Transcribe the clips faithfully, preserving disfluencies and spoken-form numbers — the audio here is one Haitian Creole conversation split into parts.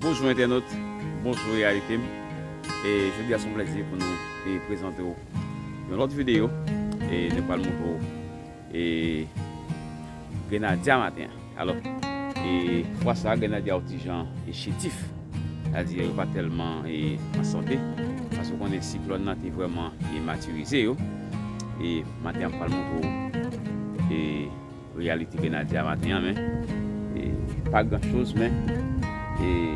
Bonjou entènot, bonjou Reyalite m. E jodi a se yon plèzi pou nou e prezante w yon lòt videyo. E nou pral montre w e grenadya maten an. Alò, e fwa sa a grenadya yo ti jan e chétif. Sa di yo pa tèlman e an sante. Paske w konnen siklòn nan te vrèman e matirize yo. E maten an m pral montre w e reyalite grenadya maten an, men e pa gran choz, men e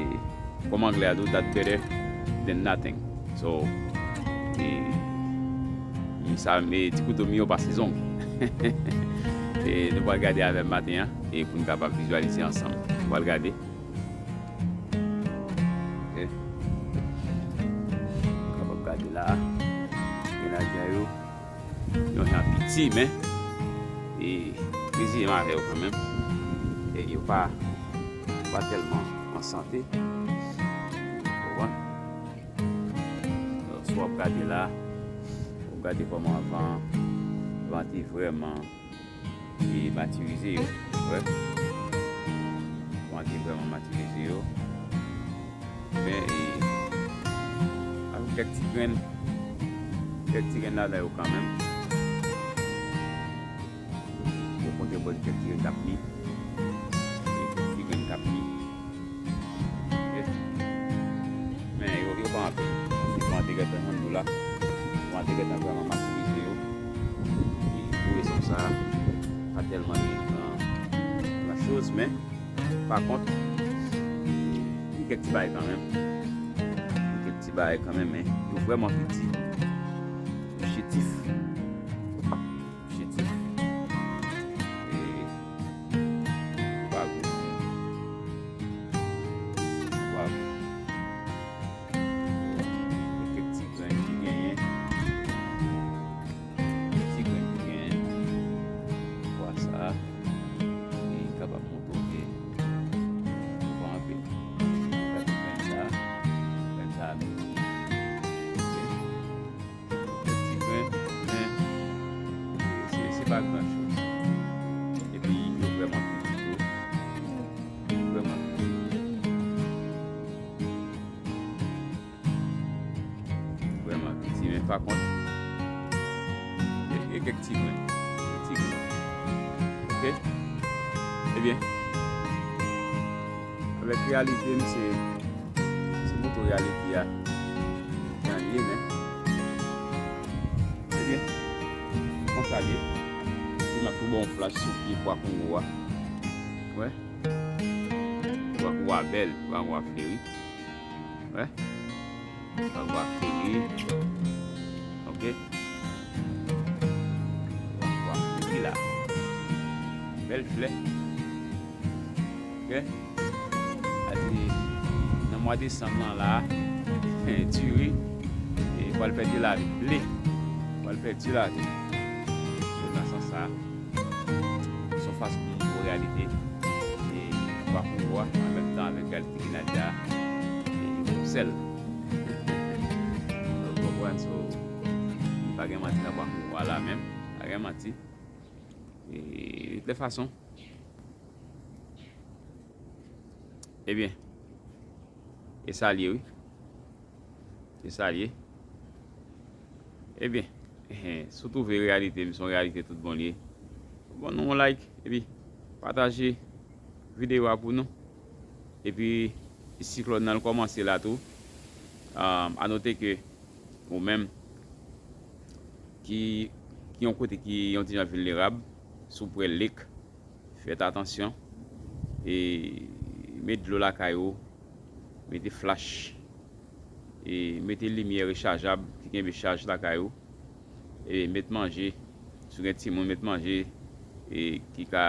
kòm anglè a di w, that better than nothing. So e mi sa, e ti kouto mi yo pase zong. E nou pral gade avè m maten an e pou n kapab vizyalize ansanm. Nou pral gade. Ok. Kapab gade la. Grenadya yo. Yo jan piti, men e reziye m avè yo kanmenm. E yo pa, pa tèlman an sante. Ou konprann? Donk, si w ap gade la, w ap gade kòman van, van te vrèman e matirize yo. Wè. Van te vrèman matirize yo. Men e avèk kèk ti grenn, kèk ti grenn ladan yo kanmenm. Ou konte bò kèk ti grenn k ap mi. E kèk ti grenn k ap mi. Ok. Men yo, yo pa anpil. Se van te gentan janm nou la. Van te gentan vrèman matirize yo. E pou rezon sa a, pa tèlman gen gran, gran choz, men pa kont, gen kèk ti bagay kanmenm. Gen kèk ti bagay kanmenm, men yo vrèman piti. Yo chétif. Chétif. E pa gwo. Pa gwo. Gen kèk ti grenn ki genyen. Ti grenn ki genyen. Fwa sa a, li kapab montre w ke li pa anpil. Gade grenn sa a, grenn sa a piti. Ok. Ti grenn, men se, se pa gran choz. Epi yo vrèman piti tou. Vrèman piti. Vrèman piti, men pa kont, e, e kèk ti grenn. Kèk ti grenn. Ok? Ebyen, avèk reyalite m, se, se moto reyalite a. Jan l ye, men. Ebyen, konsa l ye. Epi m ap tou ba w yon flash sou pye pwa kongo a. Wè. Pwa kongo a bèl, pwa kongo a fleri. Wè. Pwa kongo a fleri. Ok. Pwa kongo a fleri la. Bèl flè. Ok. Sa di, nan mwa desanm nan la, diri, e, pral pèdi lavi. Ble pral pèdi lavi. So, nan sans sa, se yon fason pou nou wè reyalite, e, pwa kongo a, an menm tan avèk reyalite grenadya, e, yo sèl. Ou konprann, so, pa gen manti nan pwa kongo a la menm. Pa gen manti. E, de tout fason, ebyen, e sa l ye, wi. E sa l ye. Ebyen, si w twouve reyalite m se yon reyalite tout bon l ye, ban nou yon like, epi pataje videyo a pou nou. Epi, siklòn nan l kòmanse la tou. A note ke ou menm ki, ki yon kote ki yon ti jan vilnerab, si w pre lek, fèt atansyon. E met dlo lakay ou, mete flach, e mete limyè rechajab ki kenbe chaj lakay ou. E met manje, si w gen timoun, met manje, e ki ka,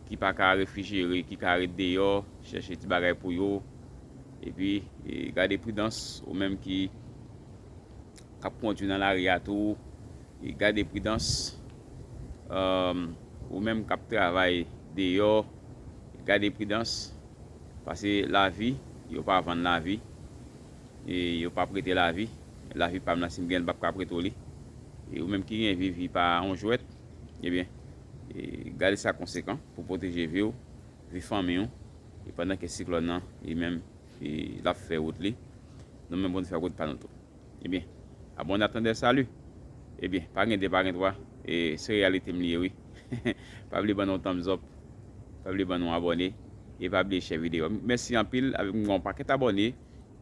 ki pa ka refrijere, ki ka ret deyò, chèche ti bagay pou yo. Epi, e gade pridans, ou menm ki k ap kondui nan lari a tou, e gade pridans. Ou menm k ap travay deyò, gade pridans. Paske lavi, yo pa vann lavi, e yo pa prete lavi. Lavi pa m nan, si m gen l, m p ap ka prete w li. E ou menm ki gen vi, vi pa yon jwèt, ebyen, e gade sa konsekan pou pwoteje vi w, vi fanmi w, e pandan ke siklòn nan, li menm, e l ap fè wout li. Nou menm pou nou fè wout pa nou tou. Ebyen, abòne atandè sali. Ebyen, pa gen de, pa gen twa. E se reyalite m li ye, wi. Pa bliye ban nou thumbs up. Pa bliye ban nou abòne. E pa bliye share videyo a. Mèsi anpil, avèk m gen yon pakèt abòne.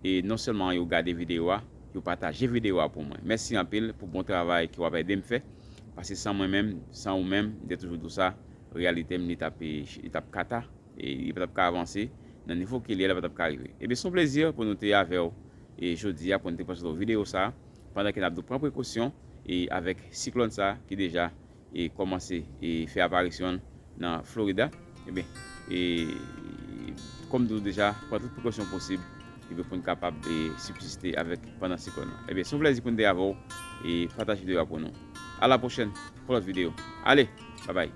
E non sèlman yo gade videyo a, yo pataje videyo a pou mwen. Mèsi anpil pou bon travay ke w ap ede m fè. Paske san mwen menm, san ou menm, m te toujou di w sa, reyalite m li t ap, li t ap kata. E li pa t ap ka avanse nan nivo ke li ye la, pa t ap ka rive. Ebyen, se yon plezi pou nou te avè w e jodi a, pou nou te prezante w videyo sa a, pandan ke n ap dwe pran prekosyon e avèk siklòn sa a ki deja e kòmanse e fè aparisyon l nan Florida. Ebyen, e kòm di w deja, pran tout prekosyon posib epi pou n kapab e sibsiste avèk pandan siklòn nan. Ebyen, se yon plezi pou n te avè w e pataje videyo a pou nou. A la pwochèn pou lòt videyo. Ale, babay.